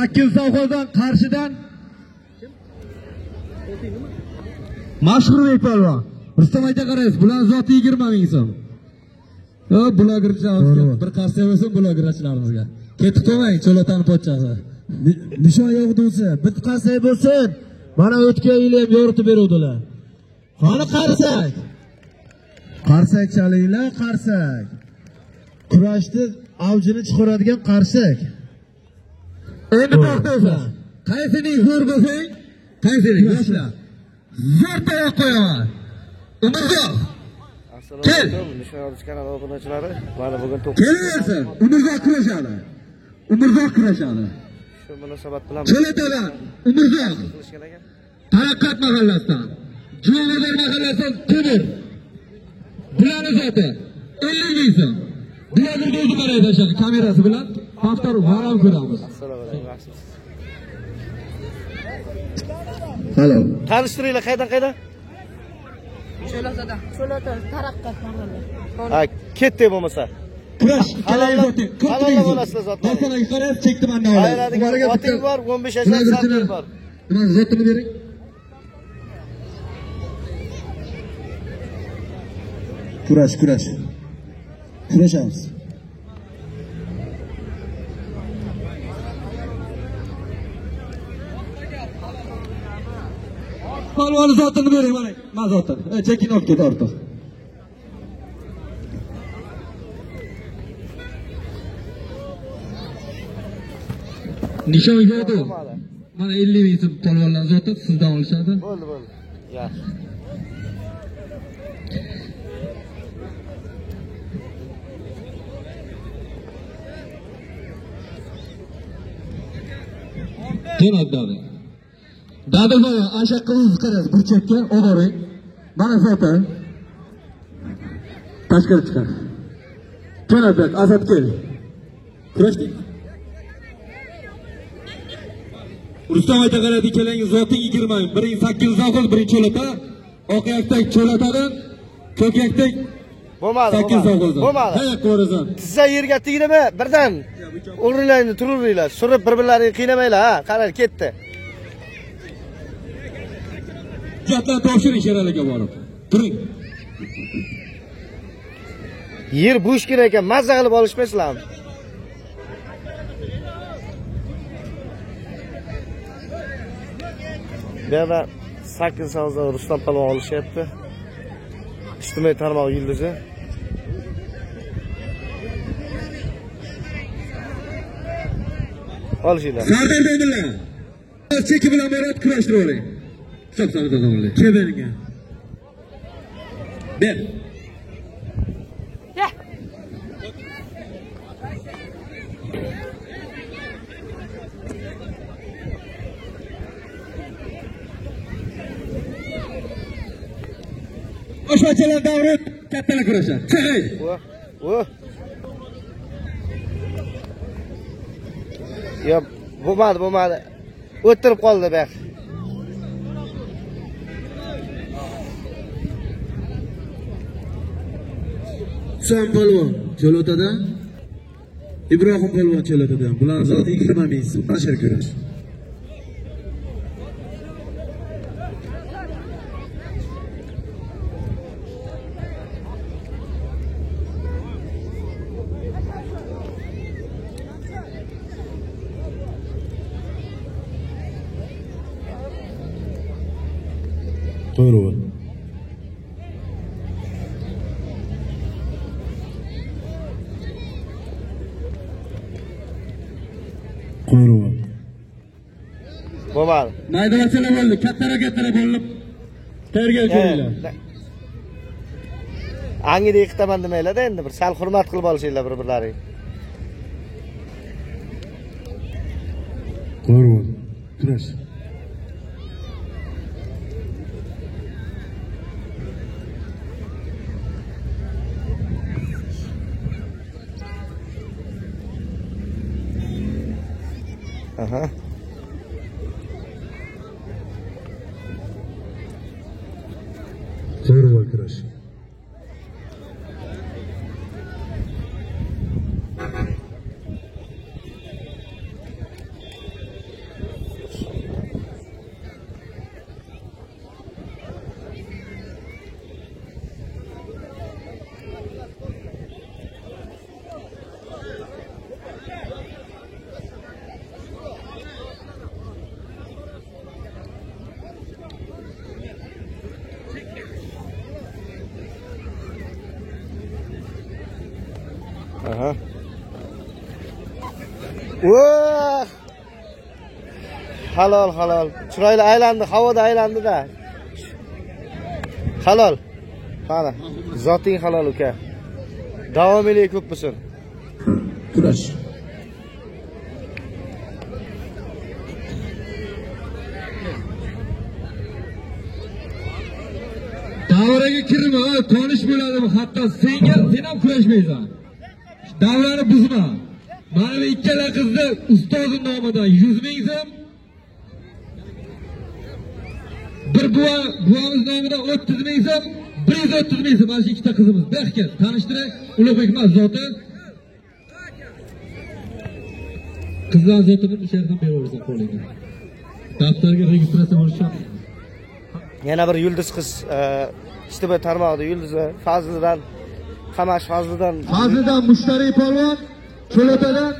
8 sovxozdan qarshidan Mashhurbek polvon. Rustam aka qaraysiz, bular zoti 20 ming so'm. Blogerchilarimizga bir qarsak bo'lsin blogerchilarimizga. Ketib qo'ymang, Cho'lotani pochchasi. Nishon yo'qduvchi, bit qarsak bo'lsin. Mana o'tgan yil ham yoritib beruvdilar. Qani qarsak. Qarsak chalinglar, qarsak. Kurashni avjini chiqaradigan qarsak. Endi to'xtaysan. Qaysining zo'r bo'lsang, qaysining yoshlar. Zo'r tayoq qo'yaman. Umurzoq. Assalomu Kel. alaykum Nishon Yozuvchi kanali obunachilari. Mana bugun Kelaversin. Umurzoq kurashadi. Umurzoq kurashadi. Shu munosabat bilan Cho'lotadan Umurzoq. qilishgan ekan. Taraqqiyot mahallasidan, Jumabozor mahallasidan Temur. Bularni zoti 50 ming so'm. Bularni o'zi qaraydi o'sha kamerasi bilan. Haftar varam ko'ramiz. Assalomu alaykum, yaxshimisiz? Halo. Tanishtiringlar, qaydan qaydan? Cho'lotadan. Cho'lota taraqqiyot mahallasi. Ha, ketdik bo'lmasa. Kurash ikkalang'iz o'ting. 40 ming so'm. Olasizlar zotni. Masalan, qaraysiz, chekdi mandan oladi. Ayiradigan oting bor, 15 yashar sarping bor. Nima zotini bering. Kurash, kurash. Kurashamiz. Polvon zotini bering mana. Ma zotini. Chekini olib ket ortiq. Nishon yo'qdi. Mana 50 ming so'm polvonlar zoti sizdan olishadi. Bo'ldi, bo'ldi. Yaxshi. Janob dadi. Dadi bobo, asha qiz qarasiz burchakka olib. Mana zoti. Tashqari chiqar. Janob Asad kel. Kurashdik. Rustam aka qaradi, ikkalangiz zoti 20 ming. Biring 8 zavqoz, biring Cho'lota. Oq yaktak Cho'lotadan, ko'k yaktak Bo'lmadi, 8 zavqozdan. Bo'lmadi. Qayoqqa borasan? Tizza yerga tegdimi, birdan o'rinlaringni turaveringlar, surib bir-birlaringni qiynamanglar, ha, qarang, ketdi. Hujjatlar topshiring Sheraliga borib. Turing. Yer bo'sh kerak ekan, mazza qilib olishmaysizlarmi? Bu yerda 8 savzdan Rustam polvon olishyapti. Ijtimoiy tarmoq yulduzi. Olishinglar. Sardor domla. Cheki bilan borib kurashtirib oling. Hisob Sardor domla. Kel menga. Ber. Ya. Qo'shmachalar davri kattalar kurashadi. Chiqing. Voh. Yo'q, bo'lmadi, bo'lmadi. O'tirib qoldi bu yoq. Husan polvon Cho'lotadan, Ibrohim polvon Cho'lotadan. Bular zoti 20 ming so'm. Mana kurash. To'g'ri. Qo'yruv. Bo'lmadi. Maydachalar bo'ldi, kattara-kattara bo'lib terga kelinglar. Angida yiqitaman demanglar-da endi bir sal hurmat qilib olishinglar bir-birlaring. Qo'yruv. Kurash. Aha. Qo'yruv kurash. Voh! Halol, halol. Chiroyli aylandi, havoda aylandi-da. Halol. Mana, zoting halol uka. Davomiylik ko'p bo'lsin. Kurash. Davraga kirma, tonish bo'ladimi? Hatto senga sen ham kurashmaysan. Davrani buzma. Mana bu ikkala qizni ustozim nomidan 100 ming so'm, bir buvamiz nomidan 30 ming so'm, 130 ming so'm. Mana shu ikkita qizimiz. Behkam tanishtiray, Ulug'bek zoti. Qizlar zotini o'sha yerdan beraversin qo'liga. Daftarga registratsiya bo'lishi shart. Yana bir yulduz qiz ijtimoiy tarmoqda yulduzi Fazlidan, Qamash Fazlidan. Fazlidan Mushtari polvon, Cho'lotadan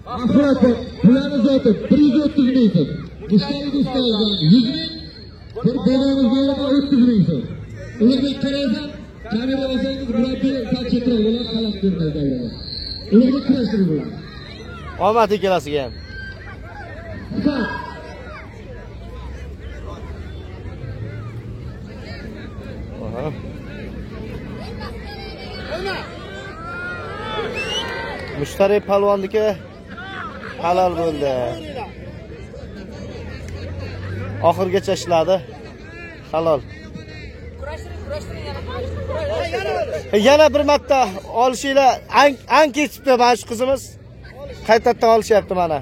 Mag'firat bularni zoti 130 ming so'm. Mushtari do'stlardan 100 ming, bir bobamiz nomidan 30 ming so'm. Ulug'bek qarasan, kamera olsangiz murabbiy sal chetroq bo'ladi, xalaq bermaydi davraga. Ulug'bek kurashtirib bo'ladi. Omad ikkalasiga ham. Mushtari polvonniki halol bo'ldi. Oxirgacha ishladi. Halol. Yana bir marta olishinglar, ang ketibdi mana shu qizimiz. Qaytadan olishyapti mana.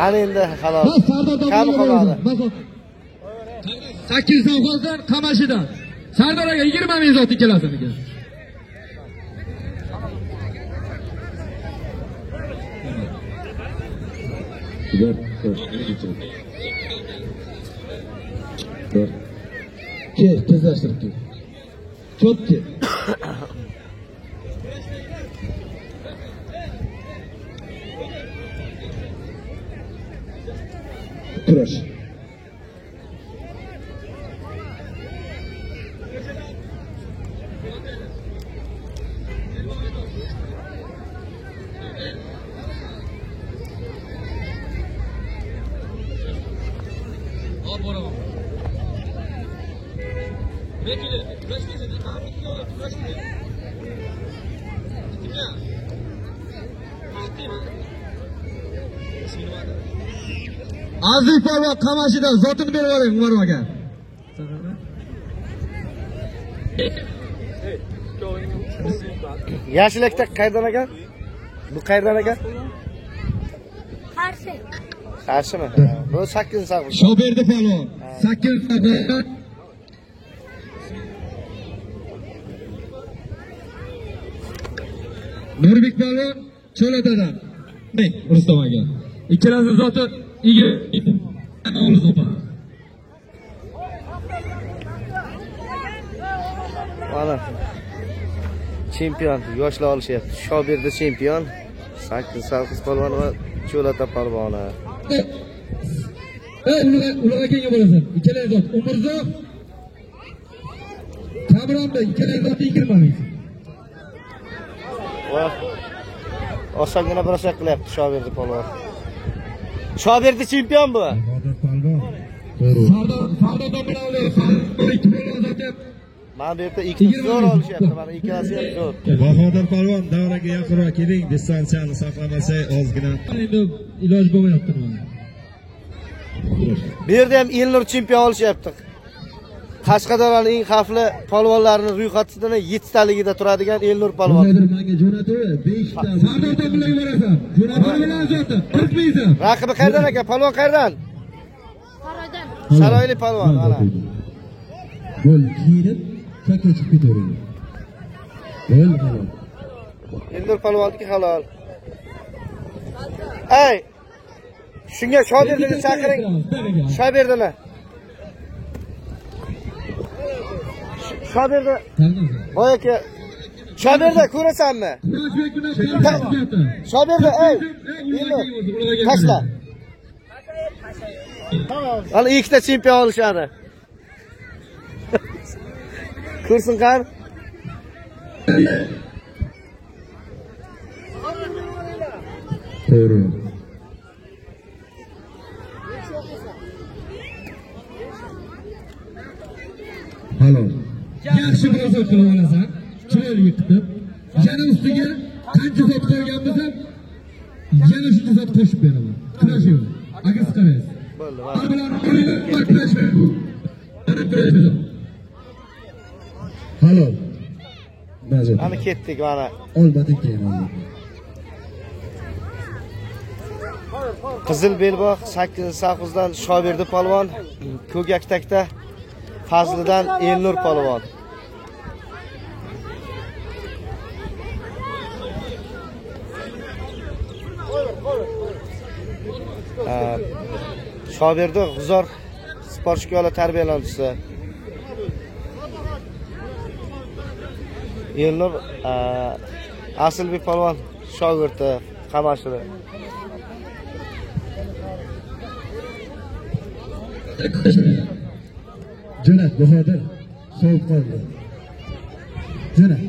Ana endi halol. Kam qoladi. 8 sovg'ozdan Qamashidan. Sardor aka 20 ming zot ikkalasiniga. Kel, tezlashtirib kel. Cho'p kel. Kurash. Aziz polvon Qamashidan zotini berib yuboring Umar aka. Yashilakda qayerdan aka? Bu qayerdan aka? Qarshi. Qarshimi? Bu 8 saqib. Shoberdi polvon 8 saqib. Nurbek polvon Cho'lotadan. Rustam aka. Ikkalasi zoti Mana chempion yoshlar olishyapti. Shoberdi chempion, 8 Sarqis polvon va Cho'lata polvoni. Ulug' akaga bo'lasan. Ikkala zot Umurzoq, Kamronbek ikkala zot 20 ming. Voh. Osongina bir qilyapti Shoberdi polvon. Shoberdi chempion bu. Bahodir polvon. Sardor domla. Mana bu yerda ikkita zo'r olishyapti, mana ikkalasi ham zo'r. Bahodir polvon davraga yaqinroq keling, distansiyani saqlamasak ozgina endi iloj bo'lmayapti mana. Bu yerda ham Elnur chempion olishyapti. Qashqadaryoning eng xavfli polvonlarining ro'yxatida 7 taligida turadigan Elnur polvon. Menga jo'natib 5 ta. Sardor domlaga borasan. Jo'natib bilan zoti 40 ming so'm. Raqibi qayerdan aka? Polvon qayerdan? Saroydan. Saroyli polvon mana. Gol kiyinib chakka chiqib ketavering. Gol halol. Elnur polvonniki halol. Ey! Shunga Shoberdini chaqiring. Shoberdini. Shoberdi. Voy aka. Shoberdi ko'rasanmi? Shoberdi, ey. Tashla. Hali ikkita chempion olishadi. Ko'rsin qani. To'g'ri. Halol. Yaxshi prozor qilib olasan, chiroyli qilib. Yana ustiga qancha zot qo'ygan bo'lsam, yana shuncha zot qo'shib beraman. Kurashing. Aka siz qaraysiz. Bo'ldi. Halol. Mana ketdik mana. Olmadik keyin. Qizil belbog' 8 sovxozdan Shoberdi polvon, Ko'kaktakda Fazlidan Elnur polvon. Shoberdi G'uzor sport shkola tarbiyalanuvchisi. Elnur Asilbek polvon shogirdi, Qamashli. Jo'nat Bahodir sovib qoldi. Jo'nat.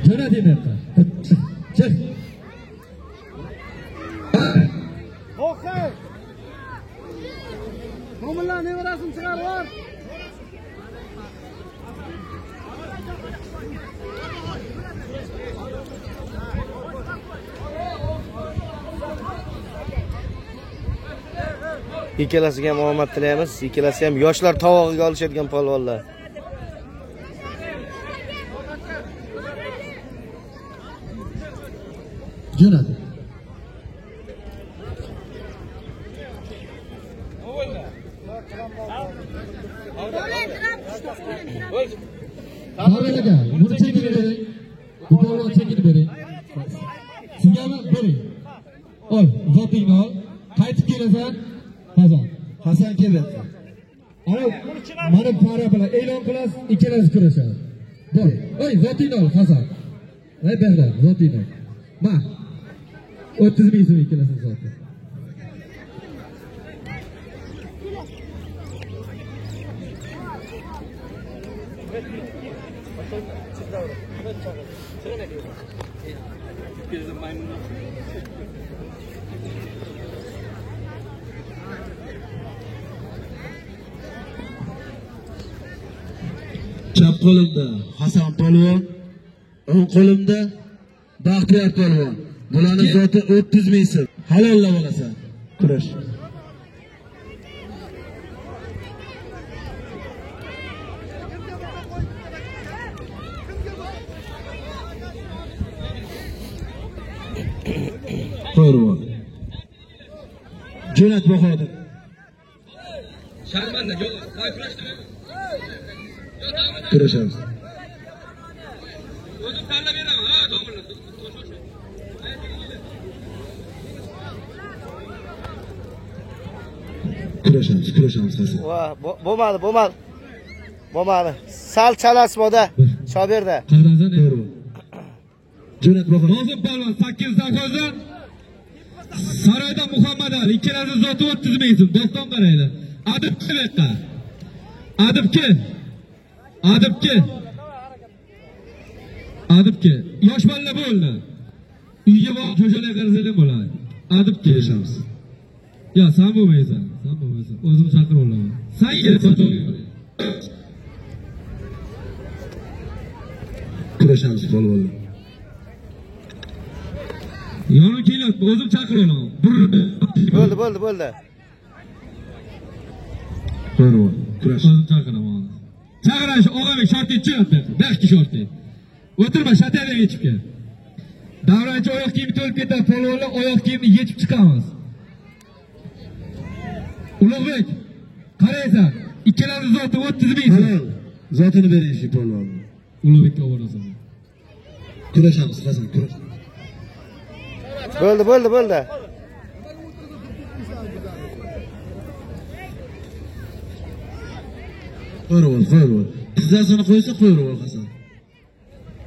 Jo'nat endi. Chiq. O'qi. Mo'minlar nevarasini chiqarib yubor. Ikkalasiga ham omad tilaymiz. Ikkalasi ham yoshlar tovog'iga olishadigan polvonlar. Jo'nat. Pavel aka, buni chekini bering. Bu polvon chekini bering. Sizgami bering. Ol, zotingni ol. Qaytib kelasan. Hasan. Hasan keladi. Ana mana para bilan e'lon qilasiz, ikkalasi kurashadi. Bo'l. Ey, zotingni ol, Hasan. Ey, Behrod, zotingni ol. Ma. 30 ming so'm ikkalasini zoti. Chap qo'limda Hasan polvon, o'ng qo'limda Baxtiyor polvon. Bularning zoti 30 ming so'm. Halollab olasan. Kurash. Polvon. Jo'nat Bahodir. Sharmanda, yo'q, qo'y kurashdimi? Kurashamiz. O'zim tanlab beraman, ha, domla. Kurashamiz, kurashamiz Hasan. Va, bo'lmadi, bo'lmadi. Bo'lmadi. Sal chalasi boda, Shoberda. Jo'nat Bahodir. Nozim polvon 8 sovxozdan Saroyda Muhammad Ali, ikkalasi zoti 30 ming so'm. Doston qaraydi. Adib kim? Adib kim? Adib kim? Adib kim? Yosh bolalar bo'ldi. Uyga borib jo'jalar qarasang bo'ladi. Adib Kurashamiz. Ya sen bo'lmaysan, sen bo'lmaysan. O'zim chaqirib olaman. Sen kel. Kurashamiz polvonlar. Yonim kelyapti, o'zim chaqirib olaman. Bo'ldi, bo'ldi, bo'ldi. Qo'yib, kurash. O'zim chaqiraman. Chaqirash og'abek shortni chiqyapti. Baxtli shortni. O'tirma, shatadan yechib kel. Davronchi oyoq kiyimi to'lib ketadi, polvonlar oyoq kiyimini yechib chiqamiz. Ulug'bek, qaraysan, ikkalamiz zoti 30 ming. Halol. Zotini bering shu polvonni. Ulug'bekka oborasan. Kurashamiz, Hasan, kurash. Bo'ldi, bo'ldi, bo'ldi. Qo'yib, qo'yib. Tizzasini qo'ysa qo'yib, Hasan.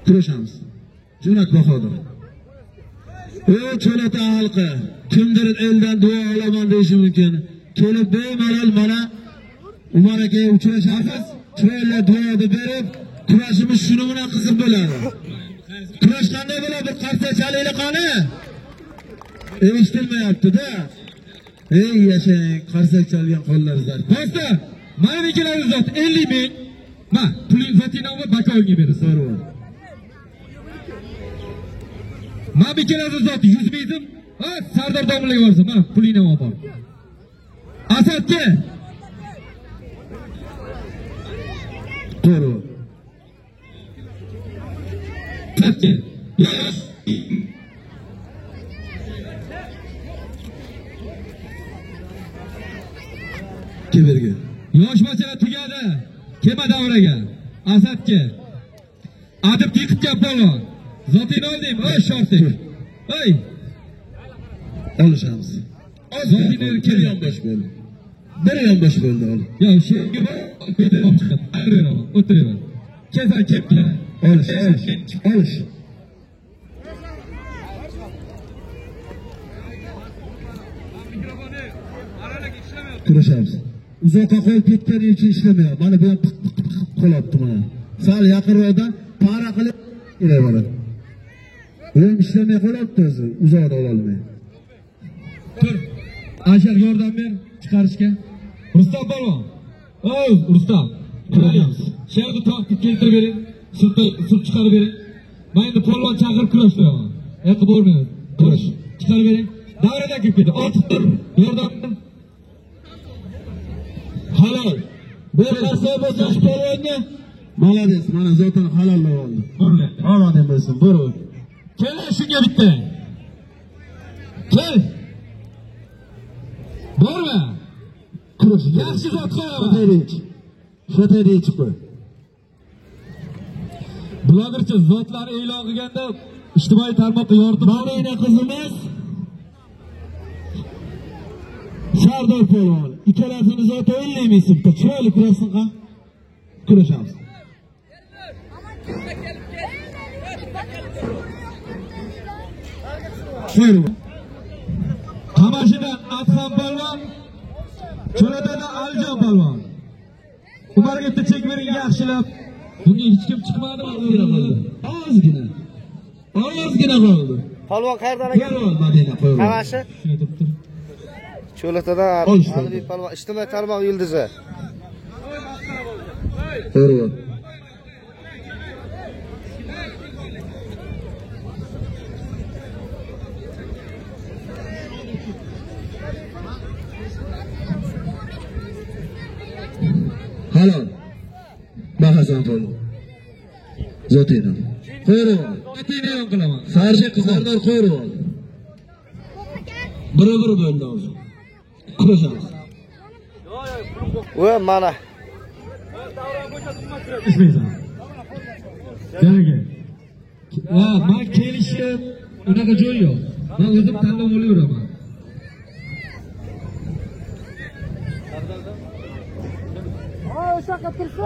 Kurashamiz. Jo'nat Bahodir. Ey Cho'lata xalqi, kimdir eldan duo olaman deyishi mumkin. Kelib bemalol mana Umar akaga uchrashasiz, chiroyli duoni berib, kurashimiz shuni bilan qiziq bo'ladi. Kurash qanday bo'ladi? Qarsak chalaylik qani? Eshitilmayapti-da. Ey yashang, qarsak chalgan qo'llar zar. Do'stlar, mana ikkalamiz zot 50 ming. Ma, puling zotini olib bakovga berasan. Mana ikkalamiz zot 100 ming. Ha, Sardor domlaga borsa, mana pulingni olib bor. Asadga. To'g'ri. Asadga. Keberga. Yosh masala tugadi. Kema davraga. Asadga. Adib yiqitgan polvon. Zotini oldim, oy shortik. Oy. Olishamiz. Zotini bir yonbosh bo'ldi. Bir yonbosh bo'ldi ol. Ya shu o'tiraver. Kezan kepti. Olish, olish, olish. Kurashamiz. Uzoqqa qo'yib ketgani uchun ishlamayapti. Mana bu ham piq piq piq qolyapti mana. Sal yaqinroqdan para qilib kelaveradi. Bu ham ishlamay qolyapti o'zi, uzoqda ololmay. Tur. Ashar yordam ber chiqarishga. Rustam polvon. Oy, Rustam. Sherni tortib keltirib bering. Surtib chiqarib bering. Men endi polvon chaqirib kurashtiraman. Yo'q, bormayman. Kurash. Chiqarib bering. Davradan kirib ketdi. Otib tur. Yordam ber. Halol. Bu qarsak bo'lsa shu polvonga. Молодец, mana zotini halollab oldi. Omading bo'lsin, bo'l. Kel shunga bitta. Kel. Borma. Kurash. Yaxshi zot qo'yaman. Shatayda yechib qo'y. Blogercha zotlarni e'lon qilganda ijtimoiy tarmoqqa yoritib Marina qizimiz Sardor polvon. Ikkalasini zoti 50 ming so'mda chiroyli kurashsin qa. Kurashamiz. Qo'yib. Qamashidan Adham polvon, Cho'latadan Alijon polvon. Umarga bitta chek bering yaxshilab. Bunga hech kim chiqmadi. Ozgina. Ozgina qoldi. Polvon qayerdan ekan? Polvon Madina qo'yib. Qamashi? Cho'latadan Alibek polvon, ijtimoiy tarmoq yulduzi. To'g'ri. Halol. Bahasan polvon. Zotini. Qo'yib. Zotini ham qilaman. Sardor qo'yib. Bir-bir bo'ldi hozir. Kurashamiz. Va mana. Ismaysan. Janaga. Ha, men kelishib, unaqa joy yo'q. Men o'zim tanlab olaveraman.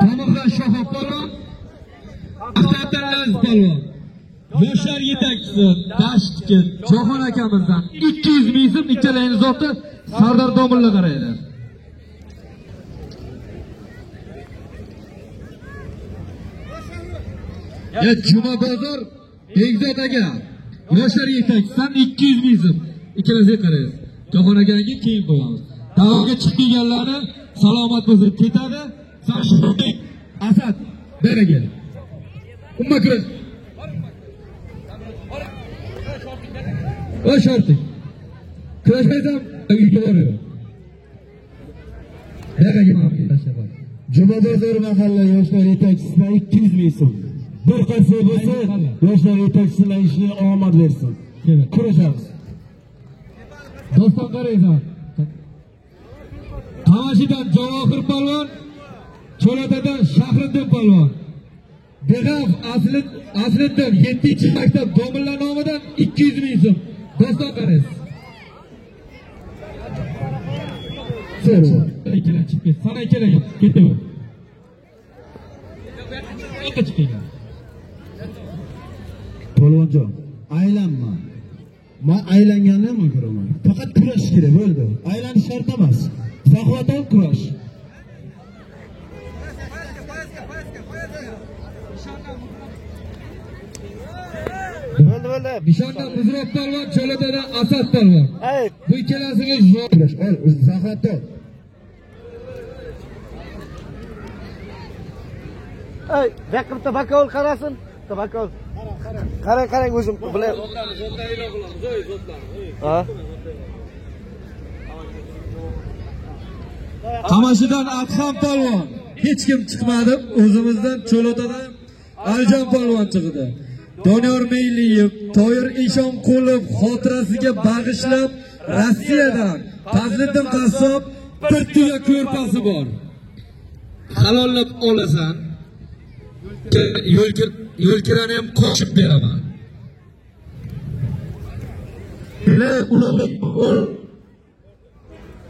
Tomoqdan Shahob polvon, Asaddan Laziz polvon. Yoshlar yetakchisi Dashtkin Cho'xon akamizdan 200 ming so'm ikkalayini zoti Sardor domilla qaraydi. Ya Juma bozor Bekzod aka. Yoshlar yetakchisidan 200 ming so'm. Ikkalasiga qaraysiz. Jahon akaga keyin qo'yamiz. Da'voga chiqib kelganlarni salomat bo'lsin ketadi. Asad, beri kel. Umma kurash. O shortik. Kurashmaysam uyga boraver. Jumabozor mahalla yoshlar yetakchisidan 200 ming so'm. Bir qarsak bo'lsa, yoshlar yetakchisidan ishini omad bersin. Kurashamiz. Do'ston qaraysan. Qamashidan Javohir polvon, Cho'latadan Shahriddin polvon. Beg'af Asliddin 7-maktab domla nomidan 200 ming so'm. Do'ston qaraysiz. Ikkala chiqib ketdi. Sana ikkala ketaver. Yo'qqa chiqib kelgan. Polvonjon, aylanma. Men aylanganni ham ko'raman. Faqat kurash kerak, bo'ldi. Aylanish shart emas. Saxovatdan kurash. Bo'ldi, bo'ldi. Nishondan Muzroq polvon, Cho'latadan Asad polvon. Bu ikkalasiga kurash. Ol, saxovatdan. Ey, bu yoqqa bakol qarasin. Bakol. Qarang, qarang o'zim bilay. Ha? Qamashidan Adham polvon. Hech kim chiqmadi. O'zimizdan Cho'lotadan Alijon polvon chiqdi. Doniyor Meyliyev, Toyir Eshonqulov xotirasiga bag'ishlab Rossiyadan Fazliddin qassob bir tuya ko'rpasi bor. Halollab olasan. Yo'lkirani ham qo'shib beraman.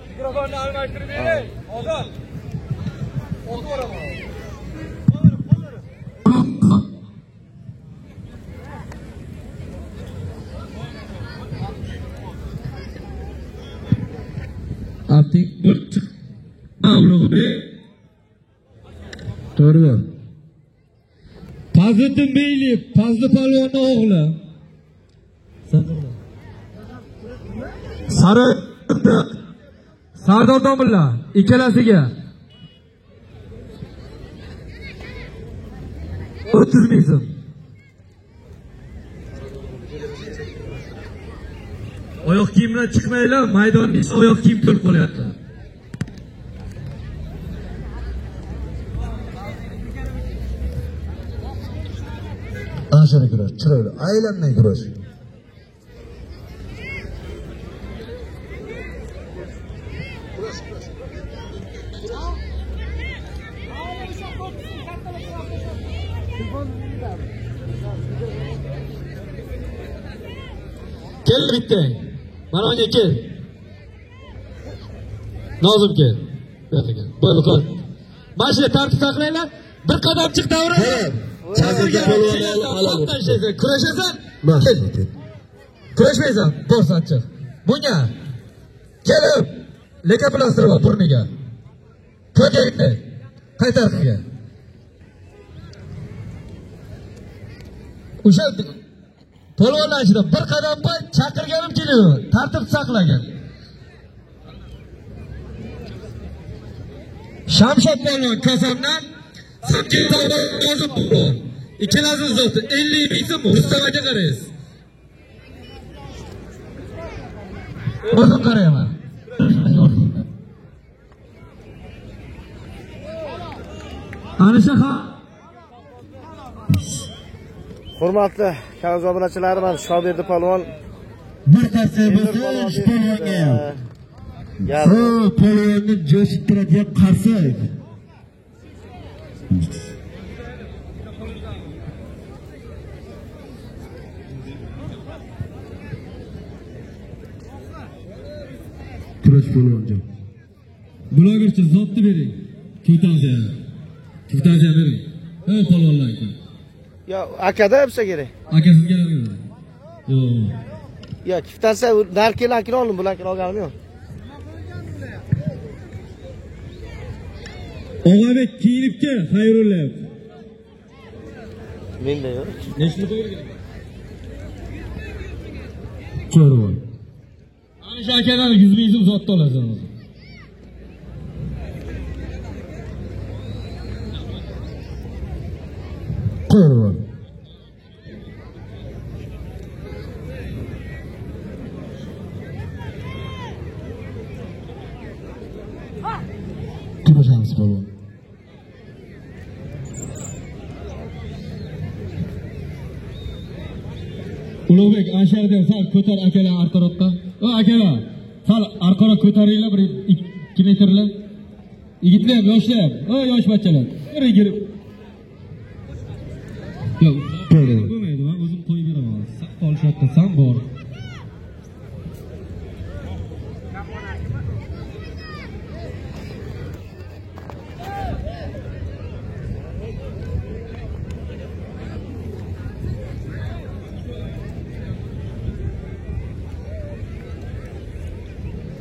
Mikrofonni almashtirib bering. Ozod. O'tib boraman. Abdik bir chiq. Ulug'bek. To'g'ri. Fazliddin Beyliyev, Fazli polvonning o'g'li. Sari Sardor domla ikkalasiga 30 ming so'm. Oyoq kiyimdan chiqmanglar, maydonga oyoq kiyim to'lib qolyapti. Ana shuni kurash, chiroyli, aylanmay kurash. Kel bitta. Mana unga kel. Nozim kel. Bu yoqqa kel. Bo'ldi, qo'y. Mana shu tartib saqlanglar. Bir qadam chiq davraga. Kurashasan? Kel. Kurashmaysan, borsan chiq. Bunga kelib, lekaplastr bor burniga. Ko'kakni qaytar qilga. O'sha polvonlar ichida bir qadam qo'y, chaqirganim kelaver. Tartib saqlagin. Shamshod polvon Kosondan, Nozim polvon. Ikkalasi zoti 50 ming so'm. Rustam aka qaraysiz. O'zim qarayman. Ana shu hurmatli kanal obunachilari, mana Shoberdi polvon bir qarsak bo'lsa, shu polvonga ham. Bu polvonni jo'shib turadigan qarsak. Kurash polvonjon. Blogerchi zotni bering. Kvitansiya. Kvitansiya bering. Ey polvonlar aka. Yo, akada bo'lsa kerak. Aka sizga nima? Yo'q. Yo, kvitansiya narkilarnikini oldim, bularnikini olganim yo'q. Og'abek kiyinib kel, Xayrulla. Menda yo'q. Nechta qo'yilgan? Ko'rib ol. Ana shu akadan 100 ming so'm zotda olasan o'zi. Ko'rib ol. Kurashamiz polvon. Ulug'bek, ana shu yerda sal ko'tar akalar orqaroqqa. O akalar, sal orqaroq ko'taringlar bir 2 metrlar. Yigitlar, yoshlar, o yosh bachalar. Bir girib. Yo'q, bo'lmaydi, men o'zim qo'yib beraman. Sal qolishayotgan san bor.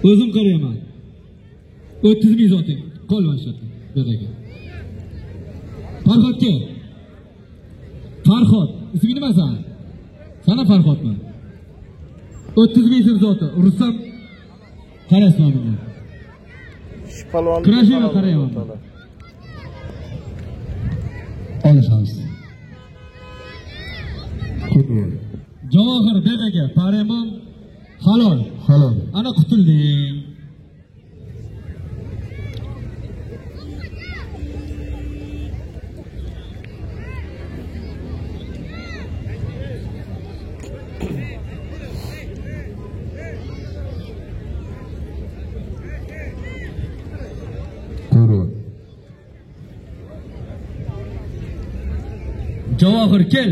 O'zim qarayman. 30 ming zoting. Qol mana shu yerda. Bu yerga. Farhodga. Farhod, isming nima san? Sana Farhodmi? 30 ming so'm zoti. Rustam qarasizmi bunga? Shu polvonni kurashingmi qarayman. Olishamiz. Javohir bek aka, Paremon halol. Halol. Ana qutulding. Javohir kel.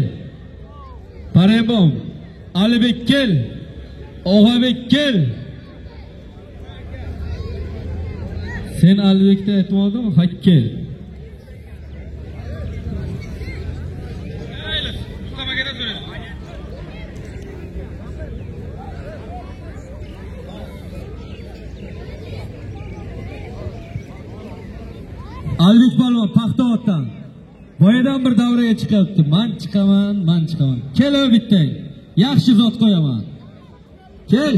Parembom, Alibek kel. Og'abek kel. Sen Alibekda aytmadingmi? Ha kel. Alibek polvon Paxtaotdan. Boyadan bir davraga chiqyapti. Men chiqaman, men chiqaman. Kel bittang. Yaxshi zot qo'yaman. Kel.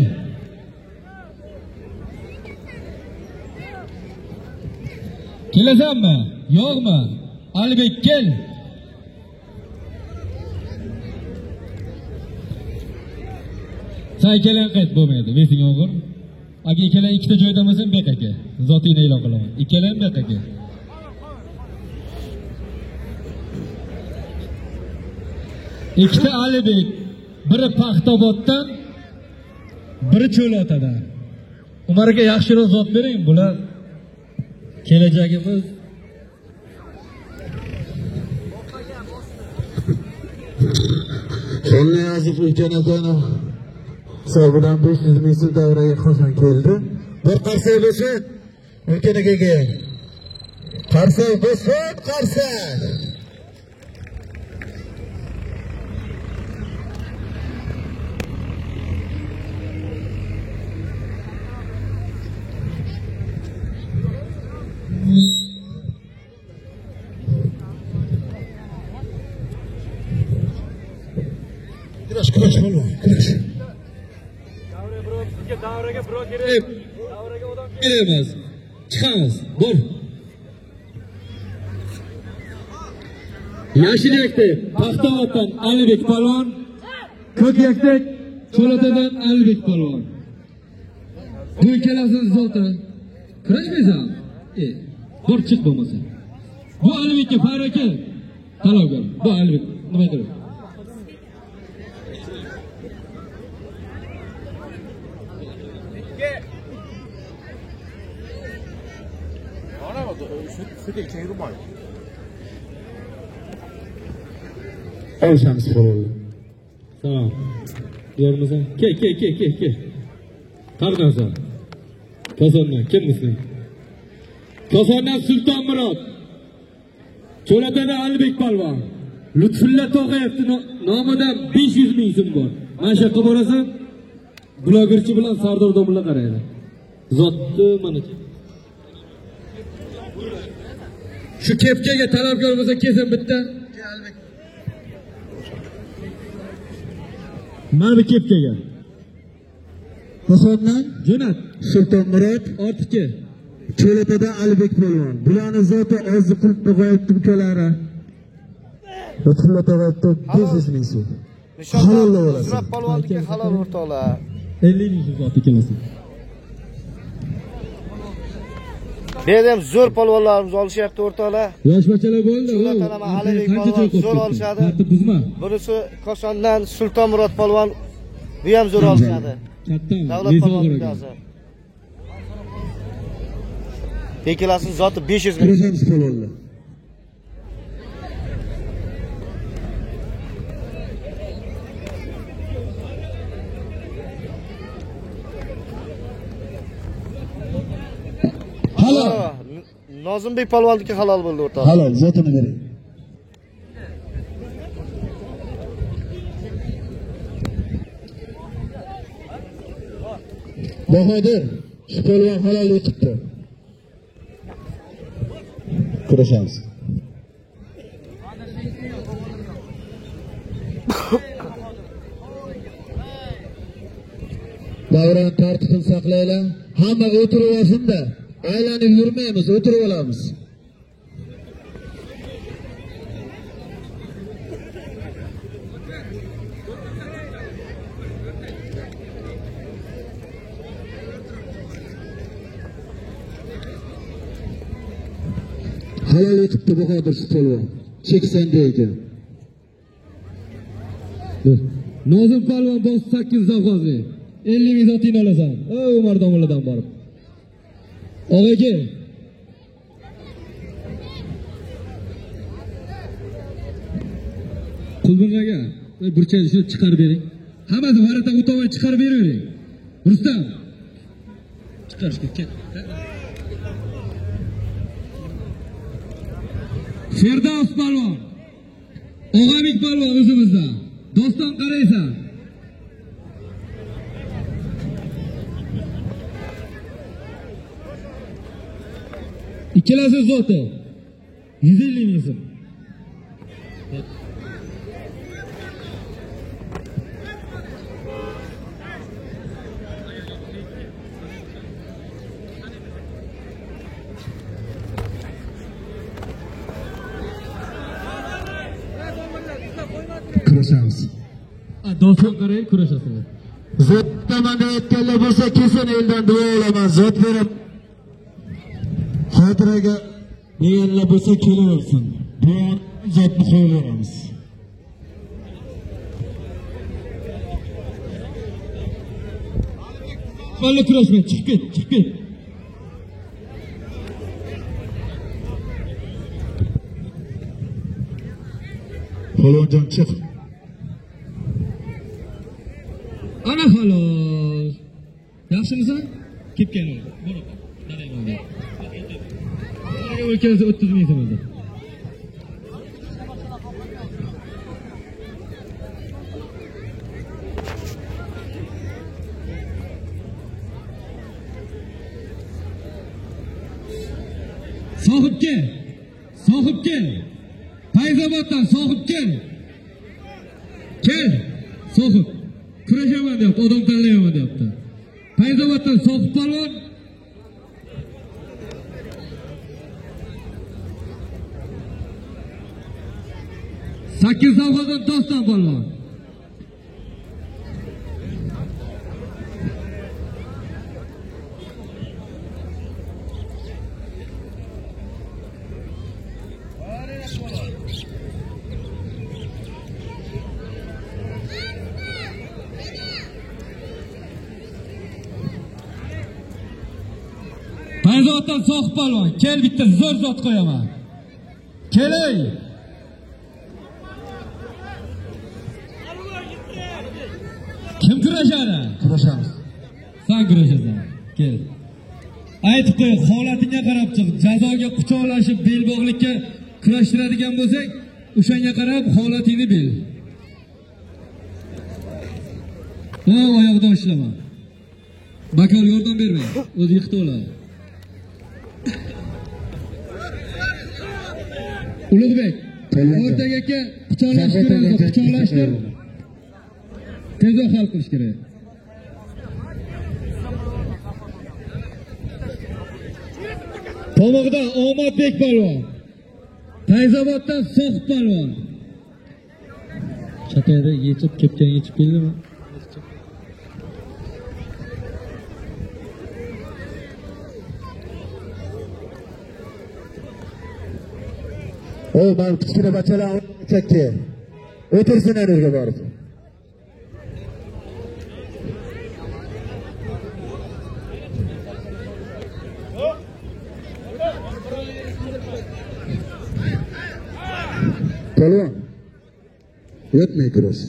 Kelasanmi? Yo'qmi? Alibek kel. Sen ikkalang qayt bo'lmaydi. Vesing og'ir. Aka ikkalang ikkita joyda bo'lsang bek aka. Zotingni e'lon qilaman. Ikkalang bek aka. Ikkita Alibek, biri Paxtoboddan, biri Cho'lotadan. Umar aka yaxshiroq zot bering, bular kelajagimiz. Xolniyazov ulkan akani hisobidan 500 ming so'm davraga qachon keldi. Bir qarsak bo'lsa, ulkan akaga. Qarsak bo'lsin, qarsak. Kurash, kurash, polvon, kurash. Davraga birov kerak. Davraga odam kerak emas. Chiqamiz. Bor. Yashil yaktak Paxtavatdan Alibek polvon, ko'k yaktak Cho'lotadan Alibek polvon. Bu ikkalasini zoti. Kurashmaysan? Bor chiq bo'lmasa. Bu Alibekka Faraka talabgor. Bu Alibek nima qiladi? Olishamiz polvonni. Tamam. Yormasan. Kel, kel, kel, kel, kel. Qardansan. Kosondan kimmisin? Kosondan Sulton Murod. Cho'lotadan Alibek polvon. Lutfulla Tog'ayevning nomidan 500 ming so'm bor. Mana shu yoqqa borasan, blogerchi bilan Sardor domla qaraydi. Zotni mana shu kepkaga talabgor bo'lsa kelsin bitta. Mana bu kepkaga. Kosondan Jo'nat. Sultonmurod Ortiqchi. Cho'lotadan Alibek polvon. Bularni zoti Oziqul tog'ayibdi ukalari. Lutfulla tog'ayibdi 500 ming so'm. Halol olasan. Zurab polvonniki halol o'rtoqlar. 50 ming so'm zoti ikkalasi. Bu yerda ham zo'r polvonlarimiz olishyapti o'rtoqlar. Yosh bachalar bo'ldi. Cho'lotadan Alibek polvon zo'r olishadi. Tartib buzma. Bunisi Kosondan Sultonmurod polvon, bu ham zo'r olishadi. Katta Davlat polvon ukasi. Ikkalasini zoti 500 ming. Kurashamiz polvonlar. Halol. Nozimbek polvonniki halol bo'ldi o'rtoqlar. Halol, zotini bering. Bahodir, shu polvon halol o'tibdi. Kurashamiz. Davron tartibini saqlaylar. Hamma o'tirib olsin-da. Aylanib yurmaymiz, o'tirib olamiz. Halol o'tibdi Bahodir shu polvon. Cheksanda ekan. Nozim polvon bos 8 zavxozli. 50 ming zotingni olasan. Umar domladan borib. Og'aka. Qulbin aka, burchakni shuni chiqarib bering. Hammasi varatan o'tolmay chiqarib beravering. Rustam. Chiqarishga ket. Firdavs polvon. Og'abek polvon o'zimizdan. Doston qaraysan. Ikkalasi zoti 150 ming so'm. Kurashamiz. Doston qarang, kurashasizlar. Zotdaman deyotganlar bo'lsa, kelsin eldan duo olaman, zot berib. Xotiraga deganlar bo'lsa kelaversin. Duoni zotni qo'yaveramiz. Bola kurashma, chiqib ket, chiqib ket. Polvonjon chiq. Ana halol. Yaxshimisan? Kelib kel. Bo'l. O'lkasi 30 ming so'm bo'ldi. Sohib kel. Sohib kel. Fayzoboddan sohib kel. Kel. Sohib. Kurashaman deyapti, odam tanlayman deyapti. Fayzoboddan Sohib polvon. Sakkiz zavxozdan Doston polvon. Fayzoboddan Sohib polvon, kel bitta zo'r zot qo'yaman. Keling. Kim kurashadi? Kurashamiz. Sen kurashasan. Kel. Aytib qo'y, holatingga qarab chiq. Jazoga quchoqlashib belbog'likka kurashtiradigan bo'lsak, o'shanga qarab holatingni bil. O, oyoqdan ushlama. Bakor yordam bermang. O'zi yiqitib oladi. Ulug'bek, o'rtaga aka quchoqlashtir, quchoqlashtir. Tezroq hal qilish kerak. Tomoqdan Omadbek polvon. Fayzoboddan Sohib polvon. Chatayda yechib kepkan yechib keldimi? O, ben kichkina bachalar chakka. O'tirsin yerga borib. Polvon. O'tmay kurash.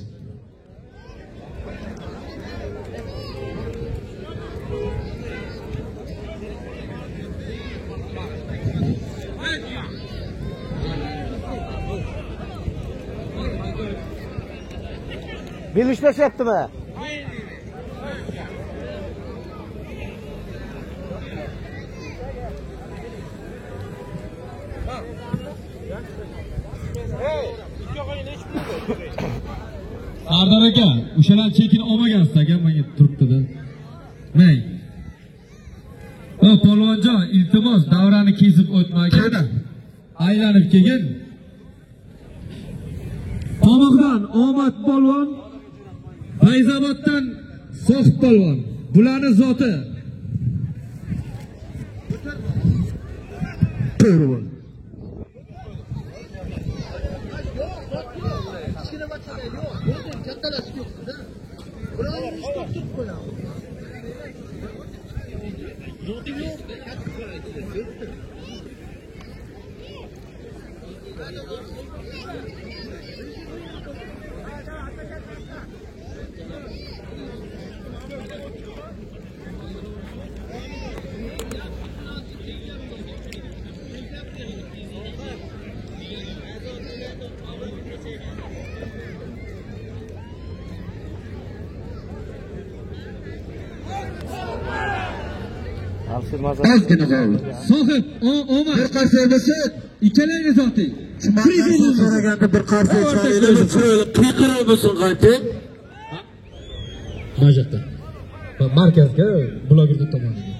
Bel ushlashyaptimi? Sardor aka, o'shalar chekini olmagansiz aka, menga turibdi-da. Mey. O polvonjon, iltimos davrani kesib o'tmagin. Aylanib kelgin. Tomoqdan Omad polvon, Fayzoboddan Sohib polvon. Bularning zoti. To'g'ri bo'ldi. Ozgina qoldi. Sohib, Omad. Bir qarsak bo'lsa, ikkalangni zoti. So'raganda bir qarsak chiroyli, chiroyli qiyqiriq bo'lsin qancha. Mana yoqda. Markazga, blogerlar tomoniga.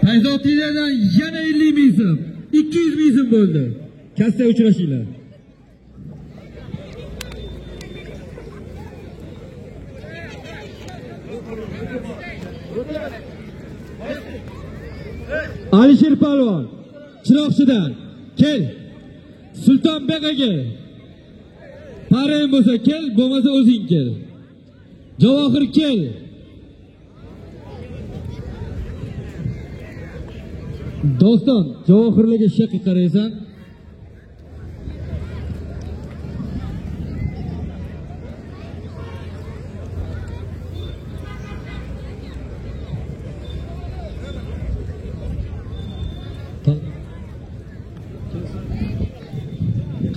Fayzotiylardan yana 50 ming so'm, 200 ming so'm bo'ldi. Katta uchrashinglar. Alisher polvon Chiroqchidan kel. Sultonbek aka. Parim bo'lsa kel, bo'lmasa o'zing kel. Javohir kel. Doston, Javohirlarga shaqqa qaraysan.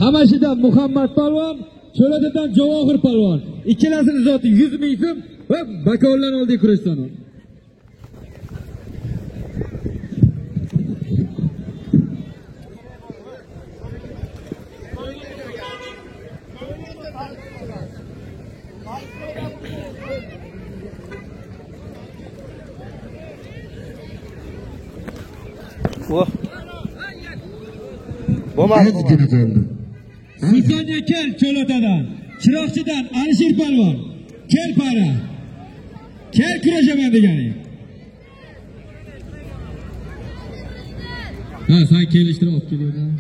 Qamashidan Muhammad polvon, Cho'ladadan Javohir polvon. Ikkalasining zoti 100 ming so'm va bakovullar oldiga kurashsan. Bo'lmadi. Sultonga kel Cho'latadan, Chiroqchidan Alisher polvon. Kel para. Kel kurashaman deganing. Ha, sen kelishtirib olib kelinglar.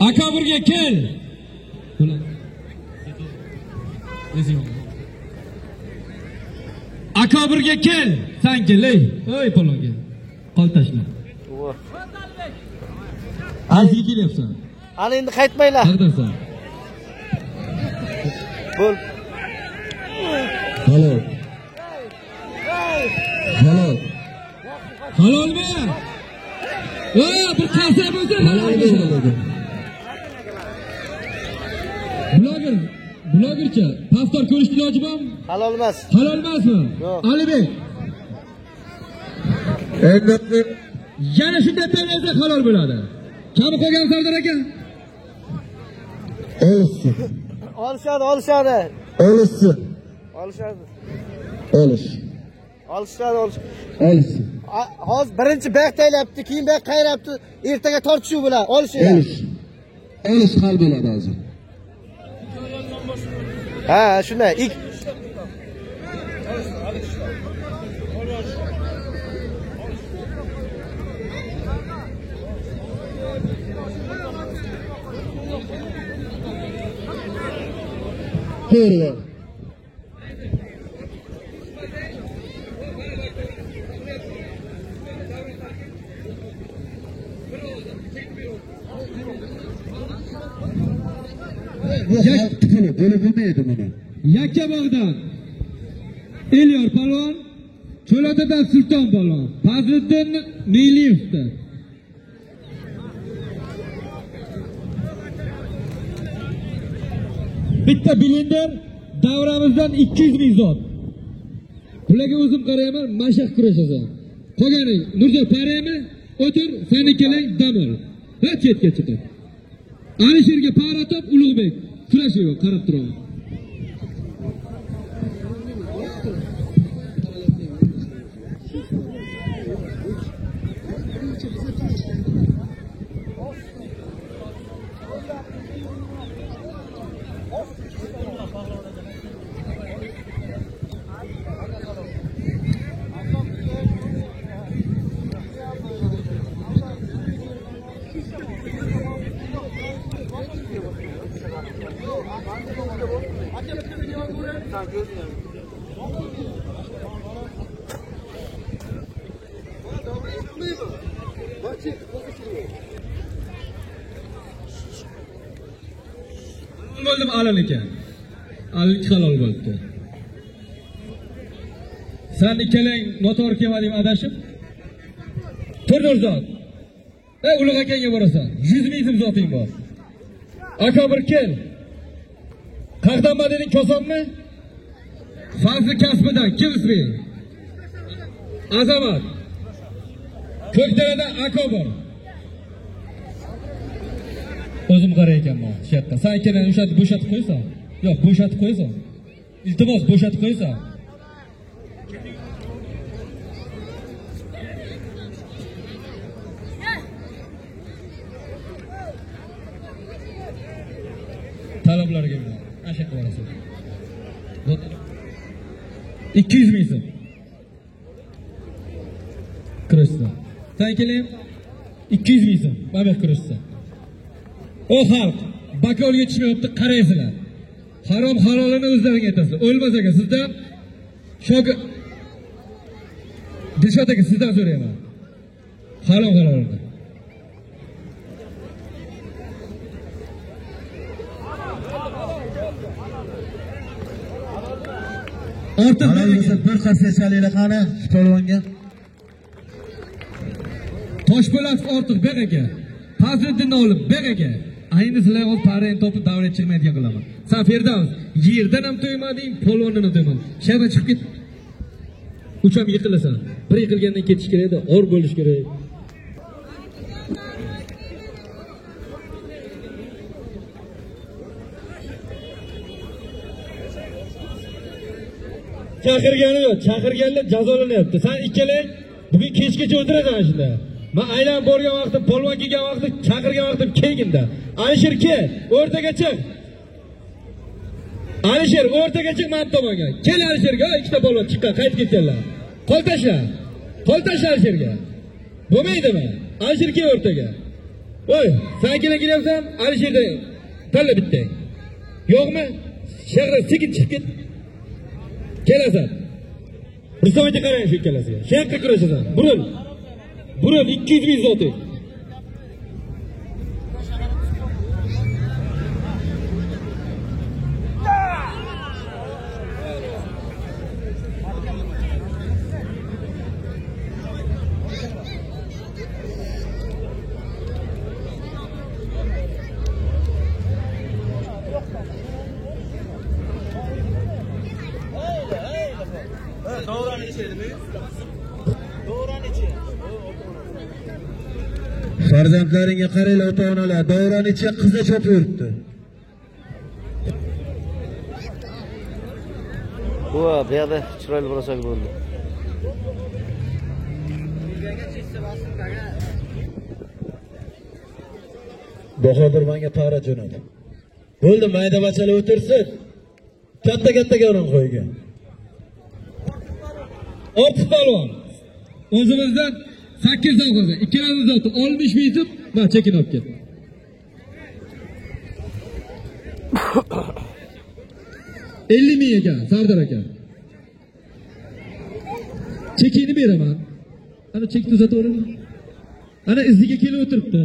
Akabirga kel. Akabirga kel. Sen kel, ey. Ey polvonga. Qo'l tashla. Azizga kelyapsan. Ana endi qaytmanglar. Qayerdasan? Bo'l. Halol. Halol. Halolmi? Ey, bir qarsak bo'lsa halol bo'ladi. Bloger, blogercha, paftor ko'rishni iloji bormi? Halol emas. Halol emasmi? Yo'q. Alibek. Endi yana shunday bersa halol bo'ladi. Kami qolgan Sardor aka. Olishsin. Olishadi, olishadi. Olishsin. Olishadi. Olish. Olishadi, olish. Olishsin. Hozir birinchi baq taylayapti, keyin baq qayrabdi. Ertaga tortishuv bilan olishadi. Olish. Olish hal bo'ladi hozir. Ha, shunday. To'g'ri. Bu xalq puli bo'lib bo'lmaydi buni. Yakkabog'dan Elyor polvon, Cho'lotadan Sulton polvon, Fazliddin Meliyevdan. Bitta bilinder davramizdan 200 ming zot. Bularga o'zim qarayman, mashaq kurashasan. Qolgani Nurjon paraymi? O'tir, sen ikkalang dam ol. Va chetga chiqib. Alisherga para top, Ulug'bek kurashiyor, yo'q, qarab turaman. Bo'ldim alal ekan. Allik halol bo'ldi. Sen ikkalang noto'g'ri kelmading adashib. Tur Nurzod. Ey Ulug' akangga borasan. 100 ming so'm zoting bor. Aka bir kel. Qayerdanmi deding, Kosonmi? Fazli kasbidan kim isming? Azamat. Ko'kdaradan Akobir. O'zim qaray ekanman shu yerda. Sen ikkalangni o'sha bo'shatib qo'ysan. Yo'q, bo'shatib qo'ysan. Iltimos, bo'shatib qo'ysan. Talablarga ana shu yerga borasan. 200 ming so'm. Kurashsan. Sen ikkalang 200 ming so'm. Mana bu kurashsan. O xalq bakolga tushmayapti, qaraysizlar. Harom halolini o'zlaring aytasizlar. O'lmas aka sizdan Shokir Dilshod aka sizdan so'rayman. Harom halolini. Ortiq bir qarsak chalinglar qani shu polvonga. Toshpo'latov Ortiq bek aka. Fazliddinni olib bek aka. Ayni sizlar hozir parayni topib davlat chiqmaydigan qilaman. Sen Firdavs, yerdan ham to'ymading, polvondan ham to'ymading. Shahardan chiqib ket. Ucham yiqilasan. Bir yiqilgandan ketish kerak edi, or bo'lish kerak. Chaqirgani yo'q, chaqirganlar jazolanyapti. Sen ikkalang bugun kechgacha o'tirasan shunda. Men aylanib borgan vaqtim, polvon kelgan vaqtim, chaqirgan vaqtim kelginda. Alisher kel, o'rtaga chiq. Alisher o'rtaga chiq, men tomonga. Kel Alisherga, ikkita polvon chiqqan, qaytib ketganlar. Qo'l tashla. Qo'l tashla Alisherga. Bo'lmaydimi? Alisher kel o'rtaga. Voy, sen kelyapsan, Alisherni tanla bitta. Yo'qmi? Shahardan sekin chiqib ket. Kelasan. Rustam aka qarang shu ikkalasiga. Shu yoqqa kurashasan. Buril. Buril 200 ming zoti. Farzandlaringga qaranglar, ota-onalar, davron ichi qizi chopib yuribdi. Bu yoqda chiroyli бросок bo'ldi. Bahodir menga para jo'nadi. Bo'ldi, mayda bachalar o'tirsin. Katta-kattaga o'rin qo'ygan. Ortiq polvon. O'zimizdan 8 dan qo'ysa, ikkalamiz otib 60 ming so'm va chekin olib ketdi. 50 ming ekan, Sardor aka. Chekini beraman. Ana chekni uzataveraman. Ana iziga kelib o'tiribdi.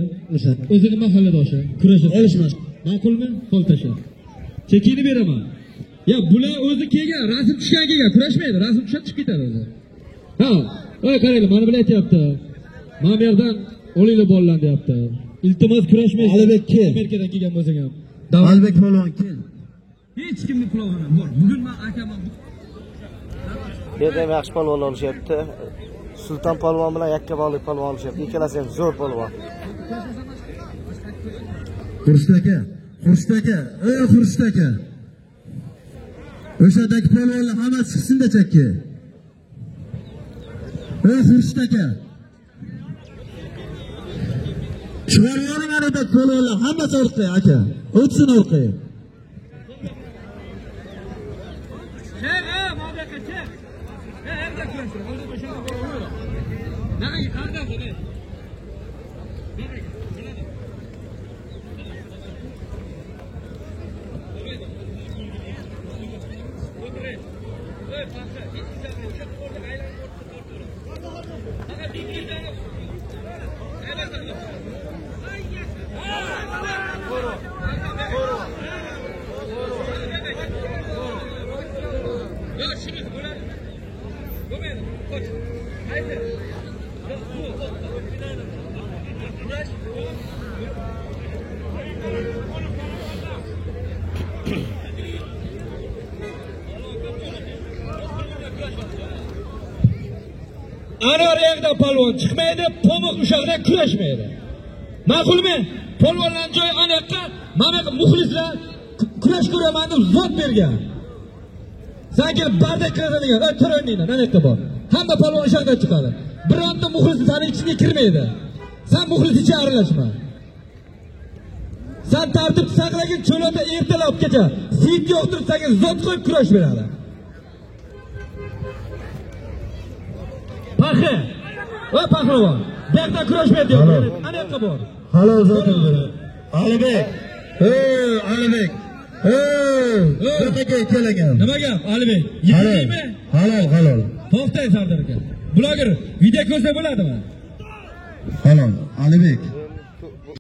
O'zini mahalladoshi, kurashadi. Olishmas. Ma'qulmi? Qo'l tashla. Chekini beraman. Ya bular o'zi kelgan, rasm tushgan kelgan, kurashmaydi, rasm tushadi chiqib ketadi o'zi. Ha, voy qaranglar, mana bular aytayapti. Mana bu yerdan olinglar bolalar deyapti. Iltimos kurashmaysiz. Alibek kel. Amerikadan kelgan bo'lsang ham. Alibek polvon kel. Hech kimni pulog'ini bor. Bugun men akaman. Bu yerda ham yaxshi polvonlar olishyapti. Sulton polvon bilan Yakkabog'lik polvon olishyapti. Ikkalasi ham zo'r polvon. Xurshid aka, Xurshid aka, ey Xurshid aka. O'shadagi polvonlar hammasi chiqsin-da chakka. Ey Xurshid aka. Chiqarib yuboring anadagi polvonlar hammasi orqaga aka. O'tsin orqaga. Anor yerdan polvon chiqmaydi, pomuq ushoqdan kurashmaydi. Ma'qulmi? Polvonlarning joyi ana yoqqa, mana bu muxlislar kurash ko'raman deb zot bergan. Sen kelib bardak qilasan degan, "Ey, tur o'rningdan, ana yoqqa bor." Hamma polvon ushoqdan chiqadi. Bironta muxlis seni ichiga kirmaydi. Sen muxlis ichiga aralashma. Sen tartib saqlagin, cho'lada ertalabgacha siyt yo'qtirib senga zot qo'yib kurash beradi. Paxi. Va pahlavon. Bu yoqdan kurashmaydi. Ana yoqqa bor. Halol zotin beradi. Alibek. Ey Alibek. Ey, bu kelgan. Nima gap, Alibek? Yigitmi? Halol, halol. To'xtang Sardor aka. Bloger video ko'rsa bo'ladimi? Halol, Alibek.